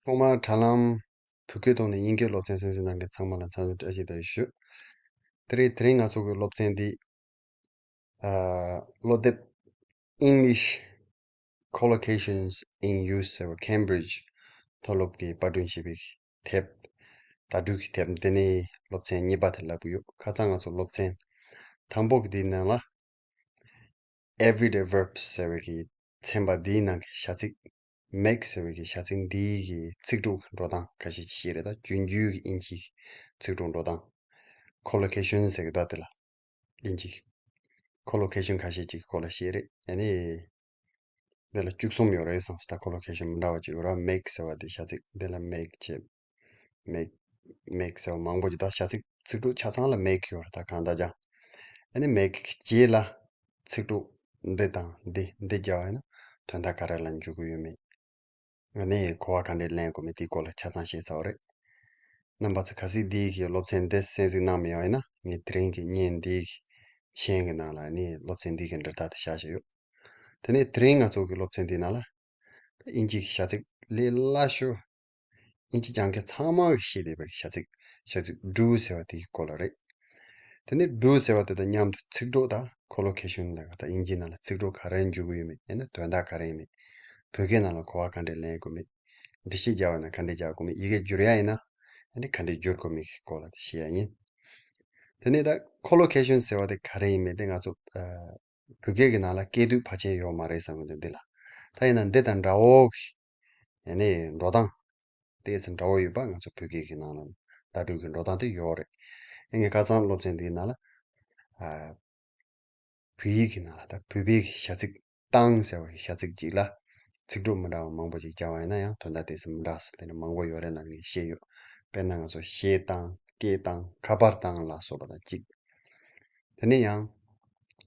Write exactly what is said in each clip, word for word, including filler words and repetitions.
ཐོག་མར་དྲ་ལམ་བོད་སྐད་ཐོག་ནས་དབྱིན་སྐད་སློབ་ཚན་གསན་གཟིགས་གནང་མཁན་ཚང་མ་ལ་འཚམས་འདྲི་བཀྲ་ཤིས་བདེ་ལེགས་ཞུ། དེ་རིང་དེ་རིང་ང་ཚོ་གི་སློབ་ཚན་འདི། ཨ། སློབ་དེབ་English Collocations in Use ཟེར་བ་Cambridge མཐོ་སློབ་ཀྱིས་པར་སྐྲུན་བྱས་པའི་དེབ། བརྡ་སྤྲོད་ཀྱི་དེབ་འདི་ནས་སློབ་ཚན་གཉིས་པ་དེ་ལབ་ཀྱི་ཡོད། ཁ་སང་ང་ཚོ་སློབ་ཚན་དང་པོ་གི་འདིའི་ནང་ལ། Everyday verbs ཟེར་བའི་གི་ཚན་པ་འདིའི་ནང་གི་བྱ་ཚིག make ཟེར་བའི་གི་བྱ་ཚིག་འདིའི་གི་ཚིག་གྲོགས་འགྲོ་སྟངས་ཁ་ཤས་ཤིག་རེད། ད་རྒྱུན་སྤྱོད་ཀྱི་དབྱིན་ཇིའི་ཚིག་གྲོགས་འགྲོ་སྟངས། Collocation ཟེར་གི་ད་དེ་ལ་དབྱིན་ཇི་collocation ཁ་ཤས་ཅིག་སྐོར་ལ་བཤད་རེད། ཨ་ནི་འདི་ལ་བཅུ་གསུམ་ཡོད་རེད་བསམ། ད་collocation མི་འདྲ་བ་ཅིག་ཡོད་ར། make ཟེར་བ་དེ་བྱ་ཚིག་འདི་ལ་make བྱེད། make make ཟེར་བ་མང་པོ་ཅིག་ད་བྱ་ཚིག་ཚིག་གྲོགས་ཆ་ཚང་ལ་make ཡོད་རེད། ད་གང་ལྟར་ཀྱང་ཨ་ནི་make གི་རྗེས་ལ་ཚིག་གྲོགས་འདི་དང་འདི་འདི་རྒྱག་པ་ཡིན་ན་དོན་དག་ག་རེ་ལ་འཇུག་གི་ཡོད་མེད། ཨ་ནི་གོ་བ་ག་འདྲས་ལེན་དགོས་མིན་དེའི་སྐོར་ལ་ཆ་ཚང་བཤད་ཚར་བ་རེད། རྣམ་པ་ཚོ་གལ་སྲིད་འདིའི་གི་སློབ་ཚན་འདི་གསན་གཟིགས་གནང་མེད་པ་ཡིན་ན་ངས་དེ་རིང་གི་བརྙན་འདིའི་གི་མཆན་གྱི་ནང་ལ་ཨ་ནི་སློབ་ཚན་འདིའི་གི་འབྲེལ་ཐག་དེ་བཞག་བཞག་ཡོད། དེ་ནས་དེ་རིང་ང་ཚོ་གི་སློབ་ཚན་འདིའི་ནང་ལ་དབྱིན་ཇིའི་གི་བྱ་ཚིག་ལས་སླ་ཤོས། དབྱིན་ཇི་སྦྱང་མཁན་ཚང་མ་གིས་ཤེས་བསྡད་པའི་བྱ་ཚིག་བྱ་ཚིག་do ཟེར་བ་དེའི་སྐོར་ལ་རེད། དེ་ནས་do ཟེར་བ་དེ་དང་མཉམ་དུ་ཚིག་གྲོགས་དང་collocation ལབ་པ་དང་དབྱིན་ཇིའི་ནང་ལ་ཚིག་གྲོགས་ག་རེ་འཇུག་གི་ཡོད་མེད། ཡང་ན་དོན་དག་ག་རེ་ཡིན་མེད། བོད་སྐད་ནང་ལ་གོ་བ་ག་འདྲས་ལེན་དགོས་མེད། འགྲེལ་བཤད་རྒྱག་པ་ན་ག་འདྲས་རྒྱག་དགོས་མེད། ཡི་གེ་བསྒྱུར་ཡ་ཡིན་ན་ཡང་ན་ག་འདྲས་བསྒྱུར་དགོས་མེད་ཀྱི་སྐོར་ལ་དེ་བཤད་ཡ་ཡིན། དེ་ནས་ད་collocation ཟེར་བ་དེ་ག་རེ་ཡིན་མེད་དེ་ང་ཚོ་ཨ། བོད་སྐད་ཀྱི་ནང་ལ་སྐད་དོད་ཕལ་ཆེར་ཡོད་མ་རེད་བསམ་གི་འདུག་འདི་ལ། ད་ཡིན་ན་འདི་དང་འདྲ་བོ་གི་ཡང་ན་འགྲོ་སྟངས་ཏོག་ཙམ་འདྲ་བོ་ཡོད་པ་ང་ཚོ་བོད་སྐད་ཀྱི་ནང་ལ་བརྡ་སྤྲོད་ཀྱི་འགྲོ་སྟངས་དེ་ཡོད་རེད། ཡིན་ནའི་ཁ་སང་སློབ་ཚན་འདིའི་ནང་ལ་ཨ། བོད་ཡིག་གི་ནང་ལ་ད་བོད་པའི་བྱ་ཚིག་བཏང་ཟེར་བའི་བྱ་ཚིག་ཅིག་ལ་ཚིག་གྲོགས་མི་འདྲ་བ་མང་པོ་ཅིག་སྦྱར་བ་ཡིན་ན་ཡང་དོན་དག་ཏོག་ཙམ་མི་འདྲ་ས་དེ་འདྲ་མང་པོ་ཡོད་རེད་ལབ་ངས་བཤད་ཡོད། དཔེར་ན་ང་ཚོ་གཞས་བཏང་། སྐད་བཏང་། ཁ་པར་བཏང་ལ་སོགས་པ་དང་གཅིག་དེ་ནས་ཡང་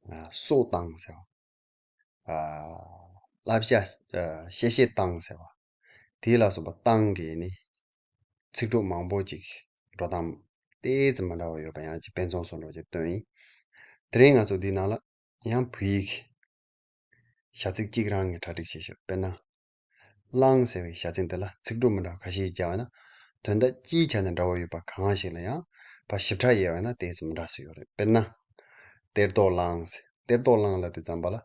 ཨ། སོ་བཏང་ཟེར་བ། ཨ། བསླབ་བྱ། ཨ། གཤེ་གཤེ་བཏང་ཟེར་བ། དེ་ལ་སོགས་པ་བཏང་གི་ནི་ཚིག་གྲོགས་མང་པོ་ཅིག་འགྲོ་སྟངས་ཏོག་ཙམ་མི་འདྲ་བ་ཡོད་པ་ཡང་ཅིག་དཔེ་མཚོན་བཟོ་འདྲ་ཅིག་སྟོན་ཡིན། དེ་རིང་ང་ཚོ་འདིའི་ནང་ལ་ཡང་བོད་ཡིག་གི་བྱ་ཚིག་གཅིག་རང་ངས་གྲ་སྒྲིག་བྱས་ཤག་དཔེར་ན། བླངས་ཟེར་བའི་བྱ་ཚིག་འདི་ལ་ཚིག་གྲོགས་མི་འདྲ་བ་ཁ་ཤས་སྦྱར་བ་ན་དོན་དག་སྤྱིའི་ཆ་ནས་འདྲ་བོ་ཡོད་པ་གང་ཞིག་ལ་ཡང་ཕར་ཞིབ་ཕྲ་དབྱེ་བ་ན་ཏོག་ཙམ་མི་འདྲ་ས་ཡོད་རེད། དཔེར་ན། གཏེར་རྡོ་བླངས་ཟེར། གཏེར་རྡོ་བླངས་ལབ་དུས་ཙམ་པ་ལ།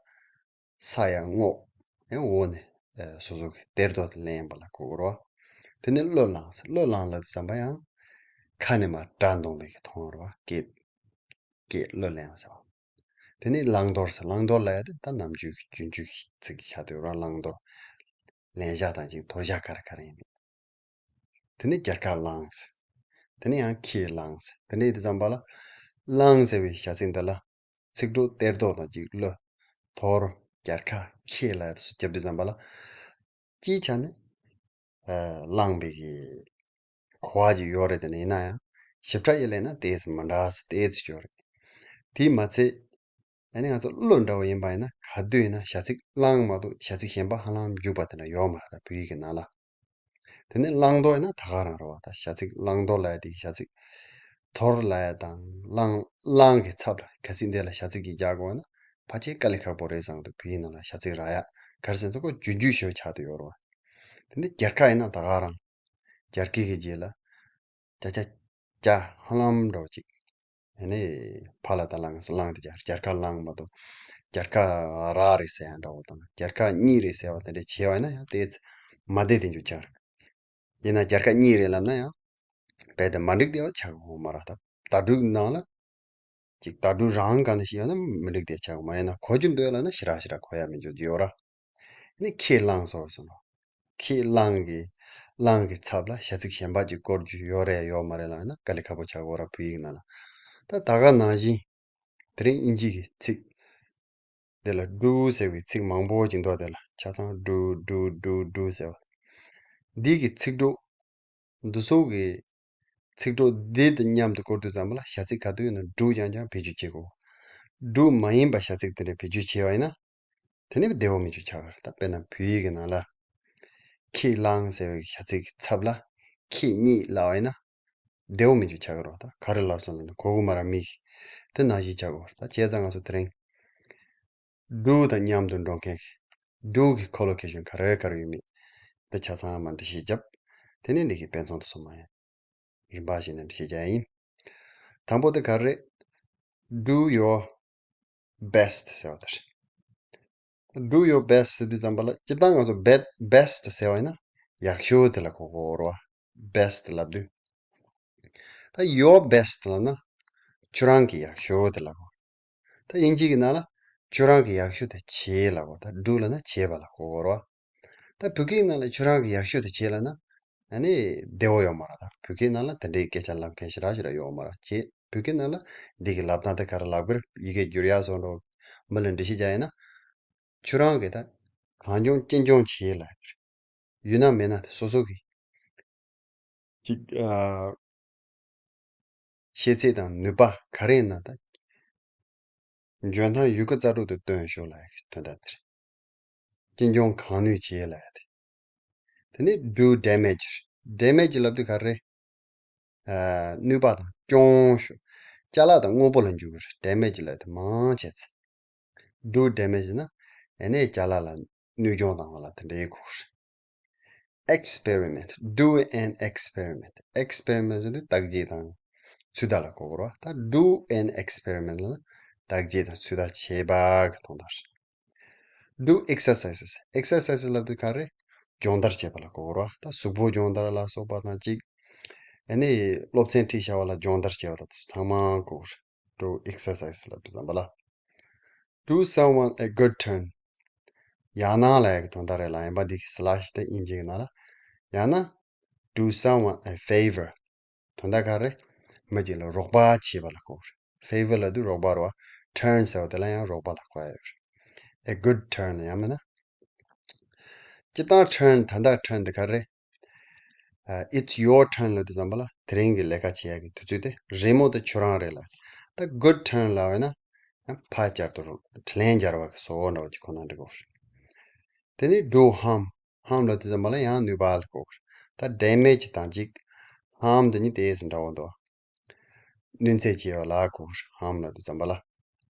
ས་ཡ་རྔོག་ཡང་འོག་ནས་ཨེ། སོ་སོ་གི་གཏེར་རྡོ་དེ་ལེན་པ་ལ་གོ་དགོས་རེད་བ། དེ་ནས་གློ་བླངས་ཟེར། གློ་བླངས་ལབ་དུས་ཙམ་པ་ཡང་ཁ་ནས་མར་སྒྲ་འདོན་པའི་གི་ཐོན་རེད་བ། སྐད་སྐད་གློ་ལེན་ཟེར་བ། དེ་ནས་བླང་དོར་ཟེར། བླང་དོར་ལབ་ཡ་དེ་ད་ནམ་རྒྱུན་གྱི་རྒྱུན་སྤྱོད་ཀྱི་ཚིག་གི་ཆ་དེ་རེད་བ། བླང་དོར། ལེན་བྱ་དང་གཅིག་དོར་བྱ་ག་རེ་ག་རེ་ཡིན་མིན། དེ་ནས་རྒྱལ་ཁ་བླངས་ཟེར། དེ་ནས་ཡང་ཁས་བླངས་ཟེར། དེ་འདྲ་ཡིན་དུས་ཙམ་པ་ལ། བླངས་ཟེར་བའི་བྱ་ཚིག་འདི་ལ་ཚིག་གྲོགས་གཏེར་རྡོ་དང་གཅིག་གློ། དོར། རྒྱལ་ཁ། ཁས་ལ་སོགས་རྒྱབ་དུས་ཙམ་པ་ལ། སྤྱིའི་ཆ་ནས་ཨ། བླངས་པའི་གི་གོ་བ་ཅིག་ཡོད་རེད། དེ་ནས་ཡིན་ན་ཡང་ཞིབ་ཕྲ་ཡིན་ལབ་ན་ཏོག་ཙམ་མི་འདྲ་ས་ཏོག་ཙམ་ཡོད་རེད། དེས་མ་ཚད། ཨ་ནི་ང་ཚོ་གློ་འདྲ་བོ་ཡིན་པ་ཡིན་ན་ག་དུས་ཡིན་ན་བྱ་ཚིག་བླངས་མ་གཏོགས་བྱ་ཚིག་གཞན་པ་ཧ་ལམ་འཇུག་པ་དེ་འདྲ་ཡོད་མ་རེད། ད་བོད་ཡིག་གི་ནང་ལ། དེ་ནས་བླང་དོར་ཡིན་ན་ད་ག་རང་རེད་བ། ད་བྱ་ཚིག་བླང་དོར་ལབ་ཡ་དེ་གི་བྱ་ཚིག་དོར་ལབ་ཡ་དང་བླང་། བླང་གི་ཚབ་ལ་གལ་སྲིད་འདི་ལ་བྱ་ཚིག་ཅིག་རྒྱག་དགོས་ན་ཕལ་ཆེར་དཀའ་ལས་ཁག་པོ་རེད་བསམ་འདུག་བོད་ཡིག་ནང་ལ་བྱ་ཚིག་རག་ཡ་ག་རེ་ཟེར་ན་ཁོ་རྒྱུན་སྤྱོད་ཤོས་ཆགས་བསྡད་ཡོད་རེད་བ། དེ་ནས་རྒྱལ་ཁ་ཡིན་ན་ད་ག་རང་། རྒྱལ་ཁའི་གི་རྗེས་ལ་ཀྱ་ཀྱ་ཀྱ་ཧ་ལམ་འདྲ་བོ་ཅིག་ཡང་ནི་ཕར་ལ་ད་བླངས་བླངས་ཏེ་རྒྱལ་རྒྱལ་ཁ་བླངས་མ་གཏོགས་རྒྱལ་ཁ་རག་རེད་ཟེར་ཡ་འདྲ་བོ་དང་རྒྱལ་ཁ་རྙེད་རེད་ཟེར་བ་དེ་འདྲ་བྱས་པ་ཡིན་ན་ཡང་ཏོག་ཙམ་མ་བདེ་བདེ་འཇུག་ཆགས་རེད། ཡིན་ན་རྒྱལ་ཁ་རྙེད་རེད་ལབ་ན་ཡང་རྦད་དེ་མ་འགྲིག་བསྡད་པ་ཆགས་ཀྱི་ཡོད་མ་རེད། ད་བརྡ་སྤྲོད་ནང་ལ་ཅིག་བརྡ་སྤྲོད་རང་སྒང་ནས་བཤད་ཡོད་ན་མི་འགྲིག་བསྡད་ཆགས་ཀྱི་མ་རེད། ཡིན་ན་གོ་རྒྱུ་འདོད་ལབ་ན་ཞེ་དྲག་ཞེ་དྲག་གོ་ཡ་མི་འཇུག་རྒྱུ་ཡོད་ར། ནི་ཁས་བླངས་སོ་གསུངས་རོ། ཁས་བླངས་ཀྱི། བླངས་ཀྱི་ཚབ་ལ་བྱ་ཚིག་གཞན་པ་ཅིག་བཀོལ་རྒྱུ་ཡོད་རེད་ཡོད་མ་རེད་ལབ་ན་དཀའ་ལས་ཁག་པོ་ཆགས་ཀྱི་ཡོད་ར། བོད་ཡིག་ནང་ལ། ད་ད་ག་ནང་བཞིན། དེ་རིང་དབྱིན་ཇི་གི་ཚིག་འདི་ལ་do ཟེར་བའི་ཚིག་མང་པོ་ཅིག་འདུག་དེ་ལ་ཆ་ཚང་do do do do ཟེར་བ། འདི་གི་ཚིག་གྲོགས། འདི་ཚོ་གི་ཚིག་གྲོགས་འདི་དང་མཉམ་དུ་བཀོལ་དུས་ཙམ་པ་ལ་བྱ་ཚིག་ག་དུས་ཡིན་ན་do ཀྱང་ཀྱང་བེད་སྤྱོད་བྱེད་དགོས། do མ་ཡིན་པ་བྱ་ཚིག་དེ་འདྲ་བེད་སྤྱོད་བྱས་པ་ཡིན་ན། དེ་ནི་བདེ་བོ་མི་འཇུག་ཆགས་ཀྱི་རེད། ད་དཔེར་ན་བོད་ཡིག་གི་ནང་ལ། ཁས་བླངས་ཟེར་བའི་བྱ་ཚིག་གི་ཚབ་ལ། ཁས་རྙེད་ལབ་པ་ཡིན་ན། བདེ་བོ་མི་འཇུག་ཆགས་ཀྱི་རེད། ད་ག་རེ་ལབ་སོང་ཟེར་ན་གོ་གི་མ་ར་མིག་གིས། དེ་ནང་བཞིན་ཆགས་ཀྱི་རེད། ད་བྱས་ཙང་ང་ཚོ་དེ་རིང་། do དང་མཉམ་དུ་འགྲོ་མཁན་གྱི། do གི་collocation ག་རེ་ག་རེ་ཡོད་མེད། འདི་ཆ་ཚང་མར་འགྲེལ་བཤད་བརྒྱབ། དེ་ནས་འདི་གི་དཔེ་མཚོན་དུ་སོང་མ་ཡིན། རིམ་པ་བྱས་ནས་འདི་བྱེད་རྒྱུ་ཡིན། དང་པོ་དེ་ག་རེ། Do your best ཟེར་བ་དེ་རེད། Do your best ཟེར་དུས་ཙམ་པ་ལ་སྤྱིར་བཏང་ང་ཚོ་best best ཟེར་བ་ཡིན་ན་ཡག་ཤོས་དེ་ལ་གོ་གོ་རོ། Best ལབ་དུས། ད་your best ལབ་ན་ཁྱོད་རང་གི་ཡག་ཤོས་དེ་ལ་གོ། ད་དབྱིན་ཇི་གི་ནང་ལ་ཁྱོད་རང་གི་ཡག་ཤོས་དེ་བྱེད་ལ་གོ། ད་do ལབ་ན་བྱེད་པ་ལ་གོ་གོ་རོ། ད་བོད་སྐད་ནང་ལ་ཁྱོད་རང་གི་ཡག་ཤོས་དེ་བྱེད་ལབ་ན། ཨ་ནི་བདེ་བོ་ཡོད་མ་རེད། ད་བོད་སྐད་ནང་ལ་དེ་འདྲའི་སྐད་ཆ་ལབ་མཁན་ཞེ་དྲག་ཞེ་དྲག་ཡོད་མ་རེད། ཁྱེད་བོད་སྐད་ནང་ལ་འདི་གི་ལབ་སྟངས་དེ་ག་རེ་ལབ་དགོས་རེད། ཡི་གེ་བསྒྱུར་ཡག་སོགས་འགྲོ་མི་ལ་འགྲེལ་བཤད་རྒྱག་ཡིན་ན། ཁྱོད་རང་གིས་ད་གང་བྱུང་ཅི་བྱུང་བྱེད་ལ། ཡོད་ན་མེད་ན་དེ་སོ་སོ་གི་ཅིག་ཨ། ཤེས་ཚད་དང་ནུས་པ་ག་རེ་ཡིན་ན་ད། འཇོན་ཐང་ཡོད་རྒུ་རྩལ་སྤྲུགས་དེ་སྟོན་ཤོག་ལབ་ཡག་གི་དོན་དག་དེ་རེད། ཅི་འབྱུང་གང་ནུས་བྱེད་ལབ་ཡག་དེ། དེ་ནས་do damage། Damage ལབ་དུས་ག་རེ། ཨ། ནུས་པ་དང་སྐྱོན་ཤོག་ཅ་ལག་དང་དངོས་པོ་ལ་འཇུག་གི་རེད། Damage ལབ་དེ་མང་ཆེ་ཚེ། Do damage ན་ཨེ་ནས་ཅ་ལག་ལ་ནུས་སྦྱོང་བཏང་བ་ལ་དེ་འདྲའི་གོ་གི་རེད། Experiment. Do an experiment. Experiment ཟེར་དུས་བརྟག་དཔྱད་དང་ཚོད་ལྟ་ལ་གོ་དགོས་རེད་བ། ད་do an experiment ལ་བརྟག་དཔྱད་དང་ཚོད་ལྟ་བྱེད་པ་གི་དོན་དག་རེད། Do exercises. Exercises ལབ་དུས་ག་རེ། སྦྱོང་བརྡར་བྱེད་པ་ལ་གོ་དགོས་རེད་བ། ད་གཟུགས་པོ་སྦྱོང་བརྡར་ལ་སོགས་པ་དང་གཅིག་ཨ་ནི་སློབ་ཚན་ཁྲིད་བྱ་བ་ལ་སྦྱོང་བརྡར་བྱེད་པ་ལ་ཚང་མ་གོ་དགོས་རེད། Do exercise ལབ་དུས་ཙམ་པ་ལ། Do someone a good turn. ཡང་ན་ལབ་ཡག་གི་དོན་དག་རེད་ལ། ཡིན་པ་འདི་གི་slash དེ་དབྱིན་ཇི་གི་ནང་ལ། ཡང་ན་do someone a favor. དོན་དག་ག་རེ། མི་གཅིག་ལ་རོགས་པ་བྱེད་པ་ལ་གོ་རེད། Favor ལབ་དུས་རོགས་པ་རེད་བ། Turn ཟེར་བ་དེ་ལ་ཡང་རོགས་པ་ལ་གོ་ཡ་ཡོད་རེད། A good turn ཡང་མིན་ན། སྤྱིར་བཏང་turn ད་ལྟ་turn འདི་ག་རེ། ཨ། It's your turn ལབ་དུས་ཙམ་པ་ལ་དེ་རིང་གི་ལས་ཀ་བྱེད་ཡག་གི་དུས་ཚོད་དེ་རེས་མོས་དེ་ཁྱོད་རང་རེད་ལ། ད་good turn ལབ་ཡོད་ན་ཡང་ཕར་བསྐྱར་དུ་དྲིན་ལན་འཇལ་བ་གི་བཟོ་བོ་འདྲ་བོ་ཅིག་ཁོ་ན་འགྲིག་གོ་རེད། དེ་ནས་do harm. Harm ལབ་དུས་ཙམ་པ་ལ་ཡང་ནུས་པ་ལ་གོ་གི་རེད། ད་damage དང་གཅིག harm དེ་གཉིས་དེ་འདྲ་བོ་འདུག་གནོད་འཚེ་བྱེད་པ་ལ་གོ་གི་རེད། Harm ལབ་དུས་ཙམ་པ་ལ།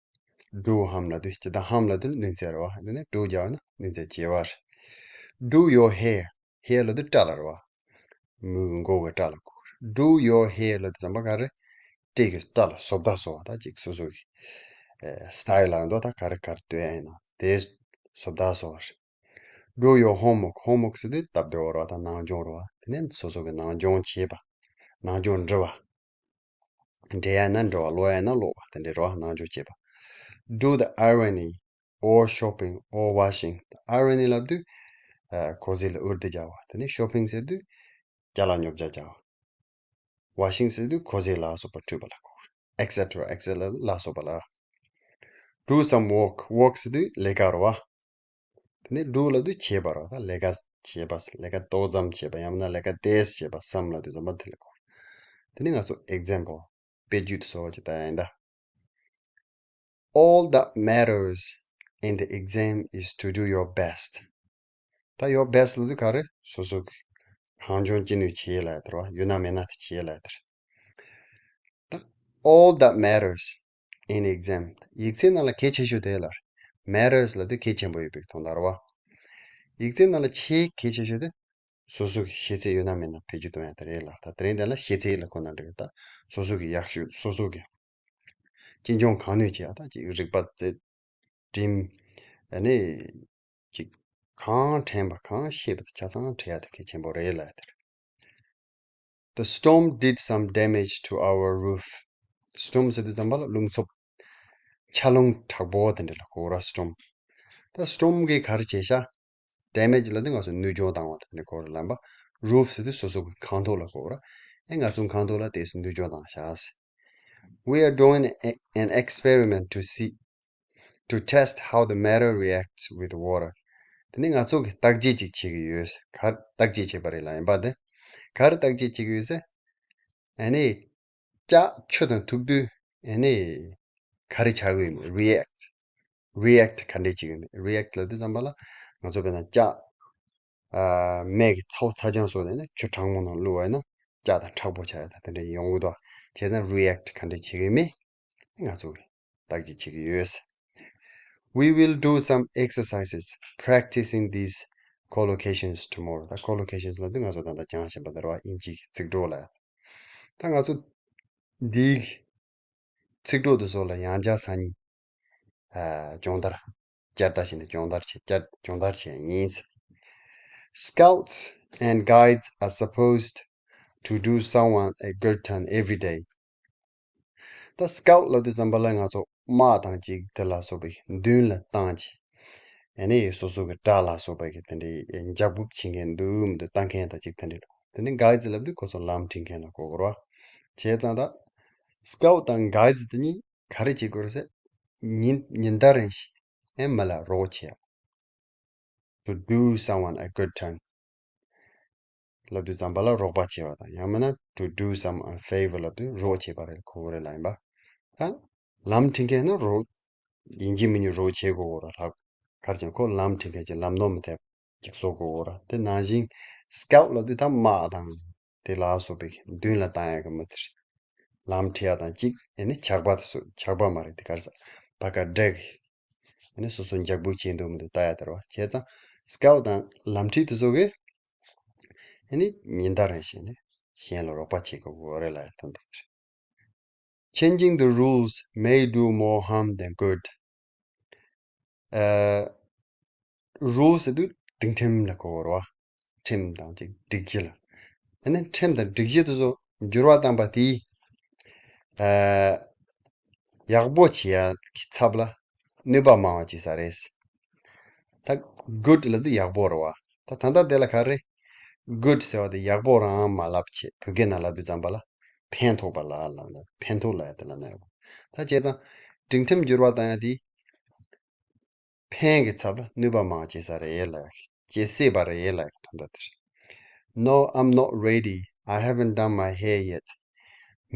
Do harm ལབ་དུས་ཇི་ལྟར་harm ལབ་དུས་གནོད་འཚེ་རེད་བ། དེ་ནས་do རྒྱག་ན་གནོད་འཚེ་བྱེད་པ་རེད། Do your hair. Hair ལབ་དུས་སྐྲ་ལ་རེད་བ། མོའི་མགོ་གི་སྐྲ་ལ་གོ་གི་རེད། Do your hair ལབ་དུས་ཙམ་པ་ག་རེ། སྐྲ་གི་སྐྲ་ལ་བཟོ་ལྟ་བཟོ་བ། ད་ཅིག་སོ་སོ་གི་ཨེ་style ལ་འདུག་ད་ག་རེ་ག་རེ་འདོད་ཡིན་ན་དེ་བཟོ་ལྟ་བཟོ་བ་རེད། Do your homework. Homework ཟེར་དུས་སྟབས་བདེ་བོ་རེད་བ། ད་ནང་སྦྱོང་རེད་བ། དེ་ནས་སོ་སོ་གི་ནང་སྦྱོང་བྱེད་པ། ནང་སྦྱོང་འབྲི་བ། འབྲི་ཡ་ན་འབྲི་བ། ཀློག་ཡ་ན་ཀློག་པ། དེ་འདྲའི་རེད་བ། ནང་སྦྱོང་བྱེད་པ། Do the ironing or shopping or washing. Ironing ལབ་དུས་ཨ་ཁོ་ཟས་ལ་འུར་དེ་རྒྱག་པ། དེ་ནས་shopping ཟེར་དུས་ཅ་ལག་ཉོ་ཆ་རྒྱག་པ། Washing ཟེར་དུས་ཁོ་ཟས་ལ་སོགས་པ་འཁྲུད་པ་ལ་གོ་རེད། et cetera et cetera ལ་སོགས་པ་ལ། Do some work. Work ཟེར་དུས་ལས་ཀ་རེད་བ། དེ་ནས་do ལབ་དུས་བྱེད་པ་རེད་བ། ད་ལས་ཀ་བྱེད་པ། ལས་ཀ་ཏོག་ཙམ་བྱེད་པ། ཡང་མིན་ན་ལས་ཀ་ཏོག་ཙམ་བྱེད་པ། Some ལབ་དུས་ཙམ་པ་དེ་ལ་གོ་རེད། དེ་ནས་ང་ཚོ་example དཔེ་བརྗོད་དུ་བཟོ་བ་ཅིག་ལྟ་ཡ་ཡིན་ད། All that matters in the exam is to do your best. ད་your best ལབ་དུས་ག་རེ། སོ་སོ་གི་གང་བྱུང་ཅི་ནུས་བྱེད་ལབ་ཡ་དེ་རེད་བ། ཡོད་ན་མེད་ན་དེ་བྱེད་ལབ་ཡ་དེ་རེད། ད་all that matters in exam. ཡིག་ཚད་ནང་ལ་གལ་ཆེ་ཤོས་དེ་ལ་matters ལབ་དུས་གལ་ཆེན་པོ་ཡོད་པའི་དོན་དག་རེད་བ། ཡིག་ཚད་ནང་ལ་ཆེས་གལ་ཆེ་ཤོས་དེ་སོ་སོ་གི་ཤེས་ཚད་ཡོད་ན་མེད་ན་བེད་སྤྱོད་གཏོང་ཡ་དེ་རེད་ལ། ད་དེ་རིང་དེ་ལ་ཤེས་ཚད་ལ་གོ་ན་འགྲིག་གི། ད་སོ་སོ་གི་ཡག་ཤོས། སོ་སོ་གི་ཅི་འབྱུང་གང་ནུས་བྱེད་ཡ། ད་ཅིག་རིག་པ་རྩེ་འགྲིམ། ཨ་ནི་ཅིག་གང་དྲན་པ་གང་ཤེས་པ་དེ་ཆ་ཚང་དྲན་ཡ་དེ་གལ་ཆེན་པོ་རེད་ལབ་ཡ་དེ་རེད། The storm did some damage to our roof. Storm ཟེར་དུས་ཙམ་པ་ལ་རླུང་འཚུབ། ཆར་རླུང་དྲག་པོ་དེ་འདྲ་ལ་གོ་ར། Storm. ད་storm གིས་ག་རེ་བྱས་ཤག damage ལབ་དུས་ང་ཚོ་ནུས་སྦྱོང་བཏང་བ་དེ་འདྲ་གོ་ར་ལབ་པ། Roof ཟེར་དུས་སོ་སོ་གི་ཁང་ཐོག་ལ་གོ་ར། ཨེ་ང་ཚོ་ཁང་ཐོག་ལ་དེ་ཚོ་ནུས་སྦྱོང་བཏང་ཤག We are doing a- an experiment to see to test how the matter reacts with water. དེ་ནི་ང་ཚོ་གི་བརྟག་དཔྱད་ཅིག་བྱེད་ཀྱི་ཡོད། ག་རེ་བརྟག་དཔྱད་བྱེད་པ་རེད་ལབ་ཡིན་པ་དེ། ག་རེ་བརྟག་དཔྱད་བྱེད་ཀྱི་ཡོད་ཟེར། ཨ་ནི་ལྕགས་ཆུ་དང་ཐུག་དུས་ཨ་ནི་ག་རེ་ཆགས་ཀྱི་ཡོད་མེད། React. React ག་འདྲས་བྱེད་ཀྱི་ཡོད་མེད། React ལབ་དུས་ཙམ་པ་ལ་ང་ཚོ་དཔེར་ན་ལྕགས་ཨ་མེ་གི་ཚ་བོ་ཚ་རྐྱང་བཟོས་ནས་ནི་ཆུ་གྲང་མོ་ནང་བླུགས་པ་ཡིན་ན་ལྕགས་དང་མཁྲེགས་པོ་ཆགས་ཡ་དང་དེ་འདྲ་ཡོང་གི་འདུག་བྱས་ཙང་react ག་འདྲས་བྱེད་ཀྱི་མེད་ང་ཚོ་གིས་བརྟག་དཔྱད་བྱེད་ཀྱི་ཡོད། We will do some exercises practicing these Collocations tomorrow. ད་collocations ལབ་དུས་ང་ཚོ་ད་ལྟ་སྦྱངས་བཞིན་པ་དེ་རེད་བ། དབྱིན་ཇིའི་ཚིག་གྲོགས་ལ། ད་ང་ཚོ་འདིའི་ཚིག་གྲོགས་དེ་ཚོ་ལ་ཡང་བསྐྱར་སང་ཉིན་ཨ་སྦྱོང་བརྡར་བསྐྱར་ལྟ་བྱས་ནས་སྦྱོང་བརྡར་བྱེད། བསྐྱར་སྦྱོང་བརྡར་བྱེད་ཡིན། Scouts and guides are supposed to do someone a good turn every day. ད་སི་ཀའུ་ཊི་ལབ་དུས་ཙམ་པ་ལ་ང་ཚོ་དམག་དང་གཅིག་དེ་ལ་སོགས་པའི་མདུན་ལ་བཏང་བྱས། ཨ་ནི་སོ་སོ་གི་དགྲ་ལ་སོགས་པ་གི་དེ་འདྲའི་འཇབ་རྒོལ་བྱེད་མཁན་འདུག་མི་འདུག་ལྟ་མཁན་དང་གཅིག་དེ་འདྲ་འདུག་དེ་ནི་གྷའི་ཌི་ལབ་དུས་ཁོ་ཚོ་ལམ་ཁྲིད་མཁན་ལ་གོ་དགོས་རེད་བ། བྱས་ཙང་ད་སི་ཀའུ་ཊི་དང་གྷའི་ཌི་དེ་གཉིས་ག་རེ་བྱེད་དགོས་རེད་ཟེར། ཉིན་ཉིན་ལྟར་རེ་བཞིན་ཨེ་མི་ལ་རོགས་བྱེད་ཡ། To do someone a good turn. ལབ་དུས་ཙམ་པ་ལ་རོགས་པ་བྱེད་པ་དང་། ཡང་མིན་ན་to do someone a favor ལབ་དུས་རོགས་བྱེད་པ་རེད། གོ་གི་རེད་ལ། ཡིན་པ། ད་ལམ་ཁྲིད་མཁན་ནི་རོགས་ཡིན་གཅིག་མིན་གཅིག་རོགས་བྱེད་དགོས་གོ་ར་ལྷག་གར་ཅན་ཁོ་ལམ་ཁྲིད་མཁན་གྱི་ལམ་ནོར་མི་ཐེབས་ཅིག་བཟོ་དགོས་གོ་ར། དེ་ནང་བཞིན་སི་ཀའུ་ཊི་ལབ་དུས་ད་དམག་དང་དེ་ལ་སོགས་པའི་མདུན་ལ་བཏང་ཡག་གི་མི་དེ་རེད། ལམ་ཁྲིད་ཡག་དང་གཅིག་ཨེ་ནི་ཇག་པ་དེ་ཚོ། ཇག་པ་མ་རེད། དེ་ག་རེ་ཟེར། ཕ་ག་དགྲ་གི་ཨ་ནི་སོ་སོ་འཇབ་རྒོལ་བྱེད་འདུག་མི་འདུག་ལྟ་ཡ་དེ་རེད་བ། བྱས་ཙང་སི་ཀའུ་ཊི་དང་ལམ་ཁྲིད་དེ་ཚོ་གིས་ཨ་ནི་ཉིན་ལྟར་རེ་བཞིན་ནས་གཞན་ལ་རོགས་པ་བྱེད་དགོས་རེད་ལབ་ཡ་དོན་དག་དེ་རེད། Changing the rules may do more harm than good. ཨ། རུལ་ཟེར་དུས་སྒྲིག་ཁྲིམས་ལ་གོ་དགོས་རེད་བ། ཁྲིམས་དང་གཅིག་སྒྲིག་གཞི་ལ། ཨ་ནི་ཁྲིམས་དང་སྒྲིག་གཞི་དེ་ཚོ་འགྱུར་བ་བཏང་པ་དེས། ཨ། ཡག་པོ་བྱེད་ཡ་གི་ཚབ་ལ་གནོད་པ་མང་བ་བྱེད་ས་རེད། ད་good ལབ་དུས་ཡག་པོ་རེད་བ། ད་ད་ལྟ་དེ་ལ་ག་རེ། good ཟེར་བ་དེ་ཡག་པོ་རང་མ་ལབ་བྱས། བོད་སྐད་ནང་ལབ་དུས་ཙམ་པ་ལ་ཕན་ཐོགས་པ་ལ་ལབ་ན། ཕན་ཐོགས་ལབ་ཡ་དེ་ལ་ན་ཡོད། ད་བྱས་ཙང་སྒྲིག་ཁྲིམས་འགྱུར་བ་བཏང་ཡ་དེ་ཕན་གྱི་ཚབ་ལ་གནོད་པ་མང་བྱེད་ས་རེད་ལ། བྱེད་སྲིད་པ་རེད་ལ་དོན་དག་དེ་རེད། No, I'm not ready. I haven't done my hair yet.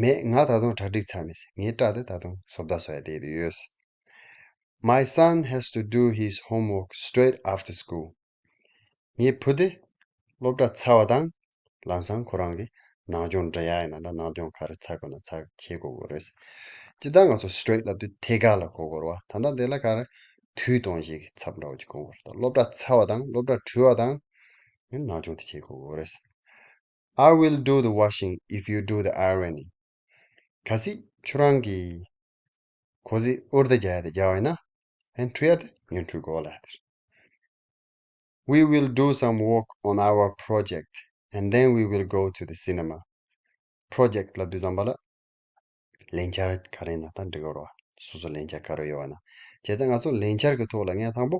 མེད། ང་ད་དུང་གྲ་སྒྲིག་ཚར་མེད། ངའི་སྐྲ་དེ་ད་དུང་བཟོ་ལྟ་བཟོ་ཡ་དེ་དུ་ཡོད། My son has to do his homework straight after school. ངའི་བུ་དེ་སློབ་གྲྭ་ཚར་བ་དང་ལམ་སང་ཁོ་རང་གི་ནང་སྦྱོང་འབྲི་ཡ་ཡིན་ན་འདྲ། ནང་སྦྱོང་ག་རེ་ཚར་དགོས་ན་ཚར་བྱེད་དགོས་དགོས་རེད། ཇི་ལྟར་ང་ཚོ་straight ལབ་དུས་ཐད་ཀར་ལ་གོ་དགོས་རེད་བ། ད་ལྟ་འདི་ལ་ག་རེ། དུས་གཏོང་བྱེད་ཀྱི་ཚབ་འདྲ་བོ་ཅིག་གོ་དགོས་རེད། ད་སློབ་གྲྭ་ཚར་བ་དང་སློབ་གྲྭ་གྲོལ་བ་དང་ནང་སྦྱོང་དེ་བྱེད་དགོས་དགོས་རེད། I will do the washing if you do the ironing. གལ་སྲིད་ཁྱོད་རང་གིས་གོས་ཟས་འུར་ད་རྒྱག་ཡ་དེ་རྒྱག་པ་ཡིན་ན། ཨན་འཁྲུ་ཡ་དེ་ངས་འཁྲུ་དགོས་ལ་དེ། We will do some work on our project and then we will go to the cinema. Project ལབ་དུས་ཙམ་པ་ལ་ལས་འཆར་ག་རེ་ཡིན་ན་ད་འགྲིག་གི་རེད་བ། སོ་སོ་ལས་འཆར་ག་རེ་ཡོད་བ་ན། བྱས་ཙང་ང་ཚོ་ལས་འཆར་གྱི་ཐོག་ལ་ངས་དང་པོ་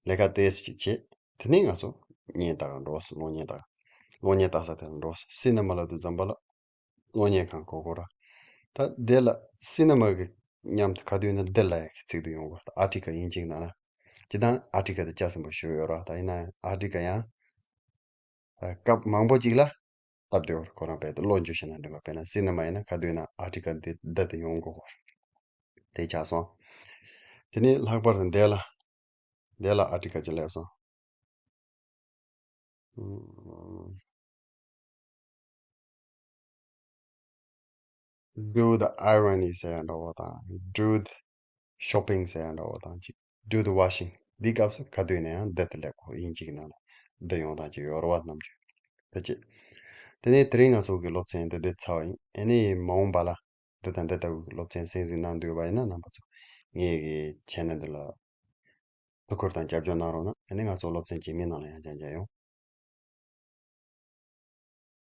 ལས་ཀ་ཏོག་ཙམ་ཅིག་བྱེད། དེ་ནས་ང་ཚོ་བརྙན་ལྟ་ག་འགྲོ་ཟེར། གློག་བརྙན་ལྟ་ག་གློག་བརྙན་ལྟ་ས་དེ་ལ་འགྲོ་ཟེར། སི་ནི་མ་ལབ་དུས་ཙམ་པ་ལ་གློག་བརྙན་ཁང་གོ་གོ་ར། ད་དེ་ལ་སི་ནི་མ་གི་མཉམ་དུ་ག་དུས་ན་འདི་ལ་ཡ་གི་ཚིག་ཏུ་ཡོང་གོ། ད་ཨ་ཊི་ཀལ་དབྱིན་ཇིའི་ནང་ན། སྤྱིར་བཏང་ཨ་ཊི་ཀལ་དེ་ལྕགས་སྲིན་པོ་ཞུ་ཡོད་ར། ད་ཡིན་ན་ཨ་ཊི་ཀལ་ཡང་སྐབས་མང་པོ་ཅིག་ལ་སྟབས་བདེ་བོར་ཁོ་རང་དཔེ་དེ་བློ་འཇུ་ཤེས་ན་འགྲིག་པ། དཔེར་ན་སི་ནི་མ་ཡིན་ན་ག་དུས་ན་ཨ་ཊི་ཀལ་འདི་འདི་དུ་ཡོང་གོ་གོ། དེ་ཆགས་སོང་། དེ་ནས་ལྷག་པར་དུ་འདི་ལ་འདི་ལ་ཨ་ཊི་ཀལ་ཅིག་སླེབས་སོང་། Do the ironing ཟེར་ཡ་འདྲ་བོ་དང་། Do the shopping ཟེར་ཡ་འདྲ་བོ་དང་གཅིག Do the washing. འདི་སྐབས་སུ་ག་དུས་ན་ཡང་འདི་དེ་སླེབས་གོ། དབྱིན་ཇིའི་ནང་ལ་འདི་ཡོང་སྟངས་ཅིག་ཡོད་རེད་བ། རྣམ་འགྱུར་དེ་གཅིག་དེ་ནས་དེ་རིང་ང་ཚོ་གི་སློབ་ཚན་འདི་འདི་ཚར་བ་ཡིན། ཨ་ནི་མ་འོངས་པ་ལ་འདི་དང་འདི་ལྟ་བུའི་སློབ་ཚན་གསན་གཟིགས་གནང་འདོད་པ་ཡིན་ན་རྣམ་པ་ཚོ་ངའི་གི་ཆེ་ནལ་འདི་ལ་ཐུགས་ཁུར་དང་རྒྱབ་སྐྱོར་གནང་རོགས་གནང་། ཨ་ནི་ང་ཚོ་སློབ་ཚན་རྗེས་མའི་ནང་ལ་ཡང་མཇལ་མཇལ་ཡོང་།